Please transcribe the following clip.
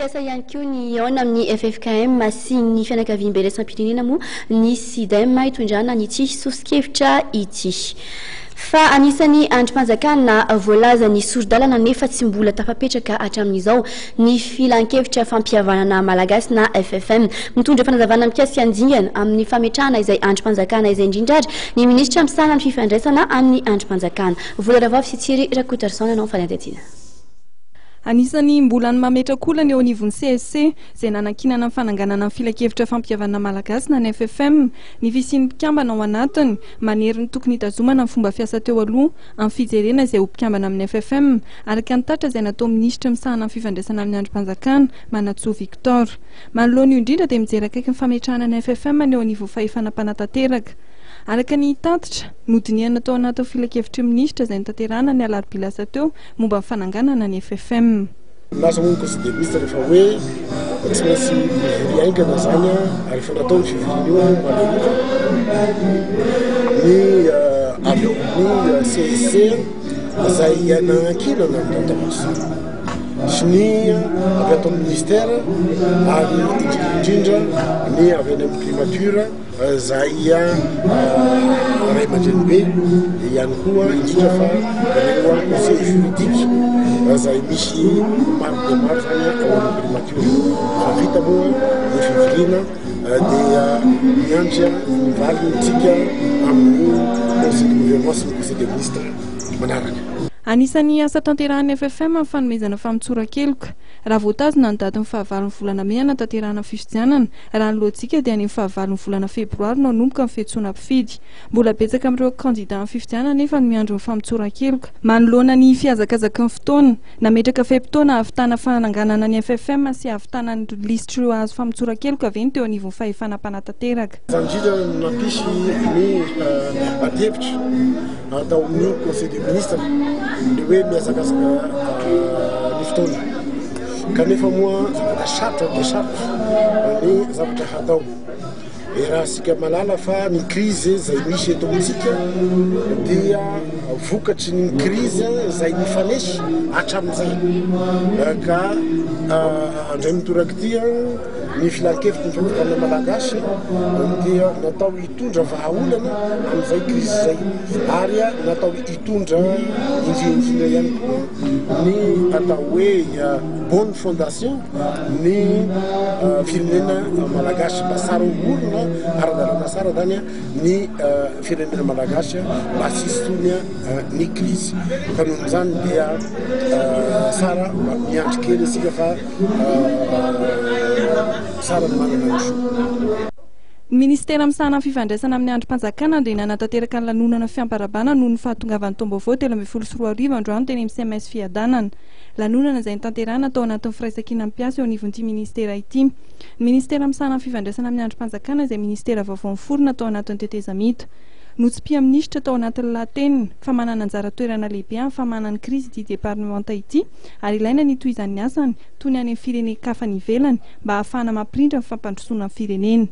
Mikasa ihany koa ny hihaona amin'ny ffkm sy ny fianakaviambe iraisam-pirenena moa ny SIDEM hitondrana an'ity soso-kevitra ity. Fa anisan'ny andrim-panjakana voalazan'ny sori-dalana nefa tsy mbola tafapetraka hatramin'izao ny Filankevitra Fampihavanana Malagasy na FFM. Mitondra fanazavana mikasika ny dingana amin'ny fametrahana izay andrim-panjakana izay indrindra ary ny minisitra misahana ny fifandraisana amin'ny andrim-panjakana. Vola Ravavy sy Tsiry Rakotoarison nanao ny fanadihadiana. Anisan'ny mbola ny mametraka olana eo anivon'ny CSC, izay nanankinana ny fananganana ny Filankevitra Fampihavanana Malagasy na ny FFM, ny fisian'ny mpikambana ao anatiny, manery ny tokony hitazomana ny fomba fiasa teo aloha amin'ny fijerena izay ho mpikambana amin'ny FFM, araka ny tatitra izay nataon'ny minisitry misahana ny fifandraisana amin'ny andrim-panjakana, Manantsoa Victor. Manoloana io indrindra dia mijery akaiky ny fametrahana ny FFM ny eo anivon'ny fahefana mpanatanteraka. Araka ny tatitra, nodinihana tao anatin'ny filankevitry ny minisitra izay notanterahina ny alarobia lasa teo momba ny fananganana ny FFM. Nilaza moa ny Conseil des ministres rehefa hoe tsy maintsy mivory haingana izany ary efa natao ny fivoriana io omaly hariva ny avy ao amin'ny CSC izay nanankinana ny tantavan-tsoa sy ny avy ato amin'ny ministère ary indrindra indrindra ny avy any amin'ny primature. Zahay ray aman-drenibe ihany koa, indrindra fa ireo conseil juridique izay misy maro dia maro zany ao amin'ny primature. Fa vita moa ny fivoriana dia miandry ny valiny tsika amin'ny conseil de gouvernement sy ny conseil des ministres manaraka. Anisan'ny asa tanterahin'ny FFM ny fanomezana famotsoran-keloka. Raha voatazona ny datin'ny fahavalon'ny volana mey hanatanterahana ny fifidianana, Raha ny lojika dia any amin'ny fahavalon'ny volana febroary no hanomboka ny fiantsoana mpifidy. Mbola betsaka amin'ireo kandida amin'ny fifidianana anefa no miandry ny famotsoran-keloka. Manoloana ny fihazakazaky ny fotoana, nametraka fe-potoana hahavitana fananganana ny FFM sy hahavitana ny lisitr'ireo hahazo famotsoran-keloka ve ny teo anivon'ny fahefana mpanatanteraka? Izany indrindra no nampisy ny adihevitra tao amin'ny Conseil des ministres, ny hoe mihazakazaka ny fotoana. Kanefa moa zavatra sarotra dia sarotra ny zavatra hatao. Iarahantsika mahalala fa ny crise izay misy eto amintsika dia vokatry ny crise izay nifanesy hatramin'izay. Ka indray mitorak'ity ny filankevitry ny fanjakana malagasy dia natao hitondra vahaolana amin'izay crise izay ary natao hitondra indrindra ihany koa ny atao hoe bonne fondation ny firenena malagasy mba tsara orina ara-dalàna tsara zany ny firenena malagasy mba tsy hisy intsony ny krizy ka noho izany dia tsara mba miandry kely isika fa tsara ny manana ny zo. Ny minisitera misahana ny fifandraisana amin'ny andrim-panjakana dia nanatanteraka ny lanonana fiamparabana noho ny fahatongavan'ny taom-baovao 2013 androany teny amin'ny CMS Fiadanana. Lanonana izay notanterahina tao anatin'ny firaisankinan'ny mpiasa eo anivon'ity minisitera ity. Ny minisitera misahana ny fifandraisana amin'ny andrim-panjakana izay minisitera vaovao niforona tao anatin'ny tetezamita. Notsipihan'ny minisitra tao anatin'ny lahateniny fa manana anjara toerana lehibe amin'ny famahana ny krizy ity deparnemanta ity ary ilaina ny hitohizan'ny asany toy ny any amin'ny firenen-kafa any ivelany mba hahafahana mampirindra ny fampandrosoana ny firenena.